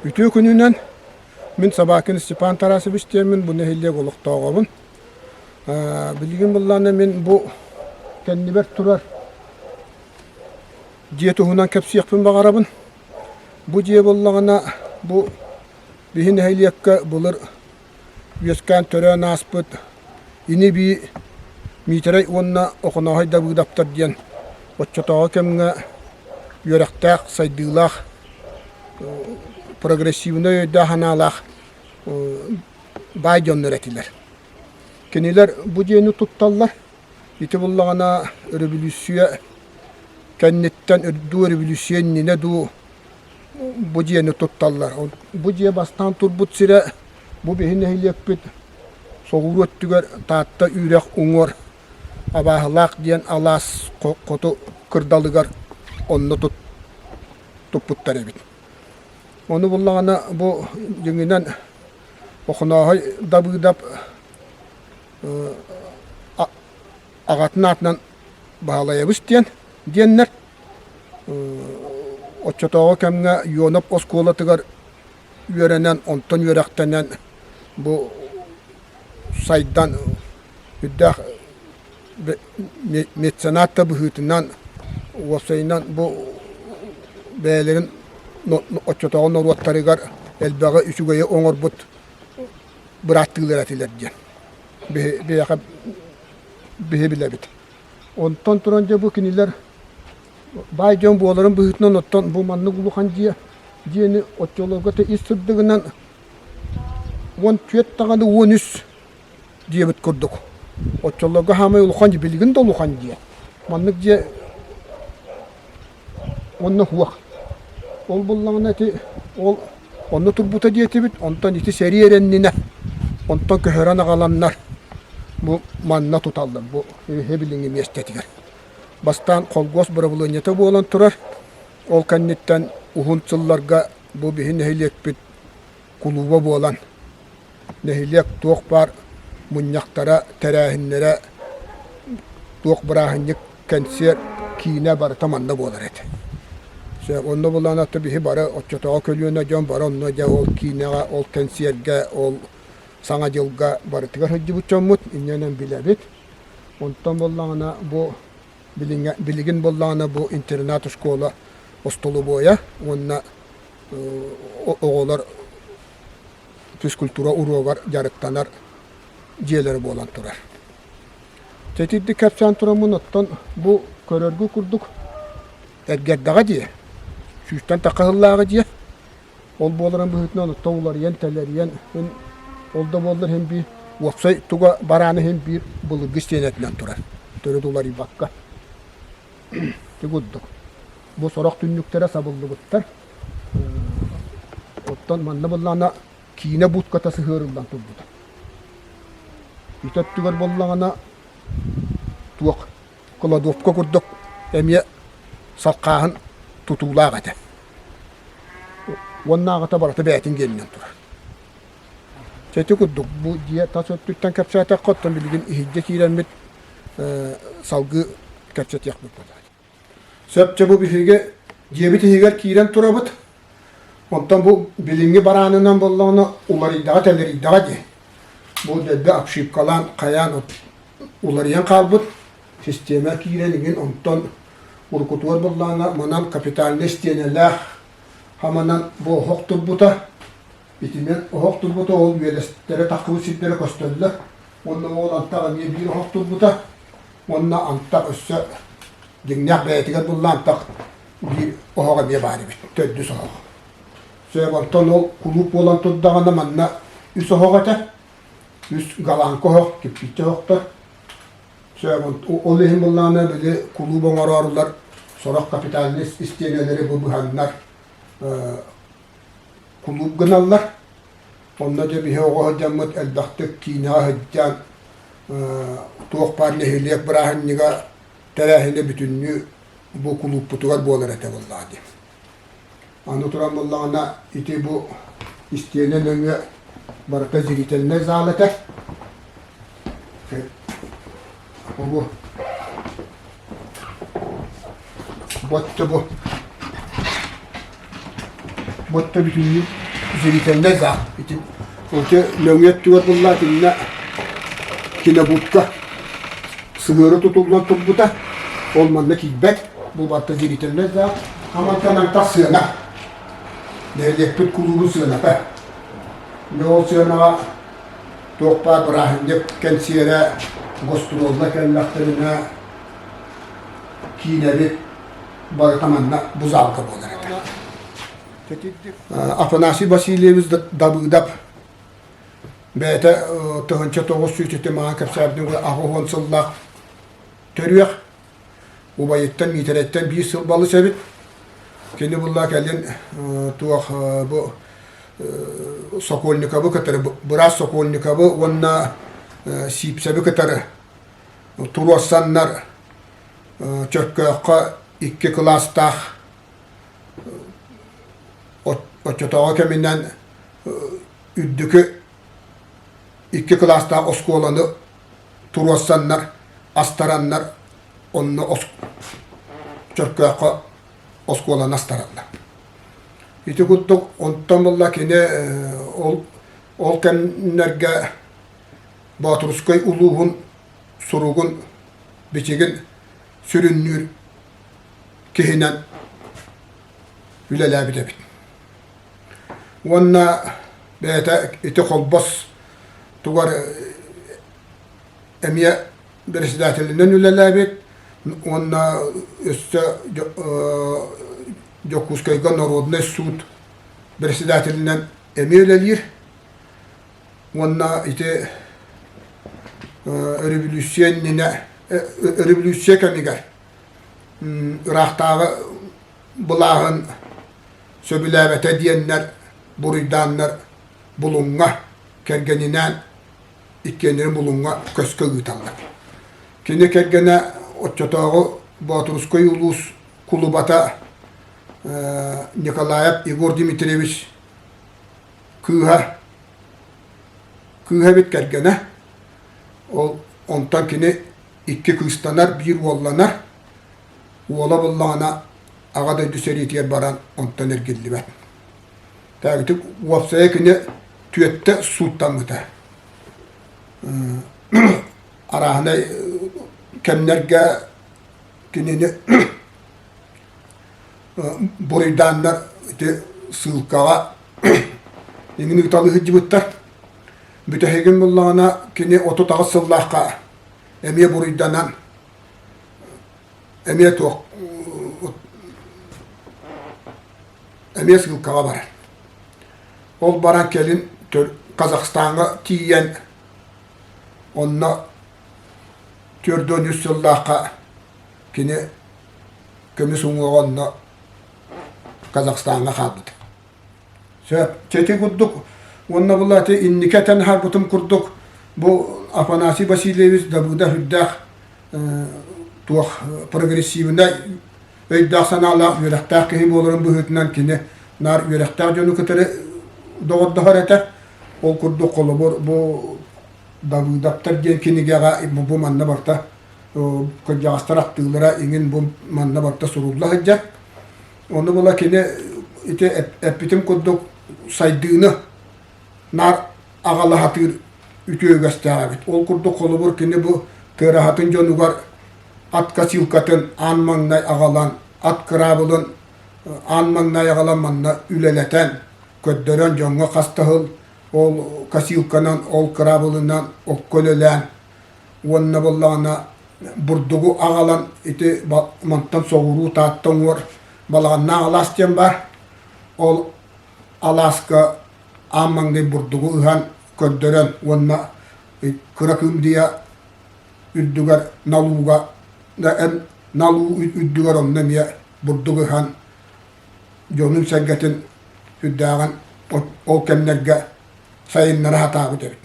Үтүө күнүнэн мин Собакин Степан Тарасович диэммин бу нэһилиэк олохтооҕобун. Билигин быллаана мин бу кэннибэр турар дьиэ туһунан кэпсиэхпин баҕарабын. Бу дьиэ буоллаҕына бу биһи нэһилиэккэ былыр үөскээн төрөөн ааспыт ини-бии Миитэрэй уонна Охонооһой Дабыыдаптар диэн оччотооҕу кэмҥэ үөрэхтээх, сайдыылаах, прогрессивнай өйдөөх-санаалаах баай дьоннор этилэр. Кинилэр бу дьиэни тутталлар. Ити буллаҕына өрөбүлүүссүйэ кэнниттэн дуу өрөбүлүүссүйэ иннинэ дуу бу дьиэни тутталлар. Бу дьиэ бастаан турбут сирэ бу биһи нэһилиэкпит соҕуруу өттүгэр Таатта үрэх уҥуор Абааһылаах диэн алаас хоту кырдалыгар онно туппуттар эбит. Ону буллаҕына бу дьиҥинэн Охонооһой Дабыыдап аҕатын аатынан Баһылайабыс диэн диэннэр Оччотооҕу кэмҥэ Ионов оскуолатыгар үөрэнэн, онтон үөрэхтэнэн бу сайдан үрдээх меценат да быһыытынан уопсайынан бу бэйэлэрин оччотооҕу норуоттарыгар элбэҕи үчүгэйи оҥорбут бырааттыылар этилэр диэн биһиэхэ биһи билэбит. Онтон туран дьэ бу кинилэр баай дьон буоларын быһыытынан оттон бу маннык улахан дьиэ дьиэни оччолорго ис сырдыгынан 14 даҕаны 13 диэбит курдук. Оччолорго хаамай улахан дьиэ, билигин да улахан дьиэ. Маннык дьиэ Уонна суох. Ол буллаҕына ити ол онно турбута диэтибит, онтон ити сэрии эрэ иннинэ онтон көһөрөн аҕаланнар бу манна туталлар, бу билиҥҥи миэстэтигэр. Бастаан холкуос бырабылыанньата буолан турар, ол кэнниттэн уһун сылларга бу биһи нэһилиэкпит кулууба буолан Нэһилиэк туох баар мунньахтара, тэрээһиннэрэ, туох бырааһынньык, кэнсиэр, киинэ барыта манна буолар этэ. Онно булан аты биһи бары оччотооҕу көлүөнэ дьон бары онно дьэ ол киинэҕэ, ол кэнсиэргэ, ол Саҥа дьылга барытыгар сылдьыбыт дьоммут, инньэнэн билэбит. Онтон буоллаҕына бу билигин буоллаҕына бу интернат оскуола остолобуойа уонна оҕолор физкультура уруогар дьарыктанар дьиэлэрэ буолан турар. Тэтирдик кэпсээн тураммын оттон бу көрөргө курдук эргэрдэҕэ дьиэ, сүүстэн тахха сыллааҕы дьиэ. Ол буоларын быһыытынан оттон уларыйан-тэлэрийэн ол да буоллар иһин биир уопсай туга бараан иһин биир былыргы истиэнэтинэн турар. Төрүт уларыйбакка. Ити курдук. Бу сорох түннүктэрэ сабыллыбыттар. Оттон манна буоллаҕына киинэ будката сыһыарыллан турбута. Ити өттүгэр буоллаҕына туох кладовка курдук эмиэ салхааһын тутуулаах этэ. Уоннааҕыта барыта бэйэтин гиэнинэн турар. Чэ ити курдук бу дьиэ тас өттүттэн кэпсээтэххэ оттон билигин иһирдьэ киирэммит салгыы кэпсэтиэхпит буоллаҕа. Сөп чэ бу биһиги дьиэбит иһигэр киирэн турабыт. Онтон бу билиҥҥи бараанынан буоллаҕына уларыйдаҕа-тэлэрийдэҕэ дии. Бу дэлби обшивкалаан хайаан уларыйан хаалбыт систиэмэ киирэн игин онтон уруккутугар буоллаҕына манан капитальнай истиэнэлээх хаманан бу оһох турбута. Итинэн оһох турбута ол үөлэстэрэ таххыбыт сирдэрэ көстөллөр. Уонна ол антах эмиэ биир оһох турбута. Уонна антах өссө дьиҥнээх бэйэтигэр булла антах биир оһох эмиэ баар эбит, төрдүс оһох. Сөп, онтон ол кулууп буолан турдаҕына манна үс оһох этэ. Үс галанка оһох, кирпииччэ оһохтор. Сөп, ол иһин буллаҕына били кулууп оҥороорулар сорох капитальнай истиэнэлэри бу быһаннар кулууп гыналлар. Онно дьэ биһи оҕо сылдьаммыт элбэхтик киинэҕэ сылдьан туох баар нэһилиэк бырааһынньыга тэрээһинэ бүтүннүү бу кулууппутугар буолар этэ буоллаҕа дии. Аны туран буоллаҕына ити бу истиэнэ нөҥүө барыта зрительнай зал этэ. Бу Ботто бу. Ботто бүтүннүү. Зрительнай зал. Ити ити нөҥүө өттүгэр булла итиннэ кинобудка сыһыары тутуллан турбута. Ол манна киирбэт. Бу барыта зрительнай зал. Хамантан антах сыана. Нэһилиэкпит кулуубун сыаната. Дьэ ол сыанаҕа туох баар бырааһынньык кэнсиэрэ, гостуруолга кэллэхтэринэ киинэбит барыта манна бу залга буолар этэ. Афанасий Васильевич Давыдов бэйэтэ 1900 ити маған кэпсээбитин 80 сыллаах төрүөх убайыттан Миитэрэттэн биир сыл балыс эбит. Кини булла кэлин туох бу Сокольниковы кытары быраас Сокольниковы уонна Сиипсэби кытары туруорсаннар Чөркөөххө икки кылаастаах оччотооҕу кэминэн үрдүкү икки кылаастаах оскуоланы туруорсаннар, астараннар онно Чөркөөххө оскуоланы астараллар. Ити курдук онтон буолла кини ол ол кэмнэргэ Боотурускай улууһун суругун бичигин сүрүннүүр киһинэн үлэлээбит эбит. Уонна бэйэтэ ити Холбос тугар эмиэ председателинэн үлэлээбит уонна өссө Дьокуускайга народнай суут председателинэн эмиэ үлэлиир. Уонна ити өрөбүлүүссүйэ иннинэ өрөбүлүүссүйэ кэмигэр ыраахтааҕы былааһын сөбүлээбэтэ диэннэр буруйдааннар Булуҥҥа кэргэнинээн иккиэннэрин Булуҥҥа көскө ыыталлар. Кини кэргэнэ оччотооҕу Боотурускай улуус кулубата Николаев Егор Дмитриевич кыыһа кыыһа эбит кэргэнэ. Ол онтон кини икки кыыстанар, биир уолланар. Уола буллаҕына Аҕа дойду сэриитигэр баран онтон эргиллибэт. Таагытык уопсайа кини түөттэ сууттаммыта. Арааһынай кэмнэргэ кинини буруйдааннар ити сыылкаҕа иҥин ыыталыы сылдьыбыттар. Бүтэһигин буллаҕына кини 38 сыллаахха эмиэ буруйданан эмиэ туох эмиэ сыылкаҕа барар. Ол баран кэлин Казахстаҥҥа тиийэн онно 43 сыллаахха кини көмүс уҥуоҕа онно Казахстаҥҥа хаалбыта. Сөп. Ити курдук уонна була ити инники этэн аһарбытым курдук бу Афанасий Васильевич Давыдов үрдээх туох прогрессивнай өйдөөх-санаалаах үөрэхтээх киһи буоларын быһыытынан кини наар үөрэхтээх дьону кытары доҕордоһор этэ. Ол курдук холобур бу Давыдовтар диэн кинигэҕэ бу манна барыта кырдьаҕастар ахтыылара иҥин бу манна барыта сурулла сылдьар. Ону була кини ити эппитим курдук сайдыыны наар аҕала сатыыр үтүө үгэстээх эбит. Ол курдук холобур кини бу Тыараһатын дьонугар ат косилкатын аан маҥнай аҕалан, ат кыраабылын аан маҥнай аҕалан манна үлэлэтэн, көрдөрөн дьоҥҥо хас да сыл ол косилканан, ол кыраабылынан окко үлэлээн уонна буоллаҕына бурдугу аҕалан ити мантан соҕуруу Таатта уҥуор Балаҕаннаах алаас диэн баар. Ол алааска аан маҥнай бурдугу ыһан көрдөрөн уонна кыра кыымдыйа үрдүгэр налууга налуу үрдүгэр онно эмиэ бурдук ыһан дьонун-сэргэтин сүрдээҕин ол кэмнэргэ сайыннара сатаабыт эбит.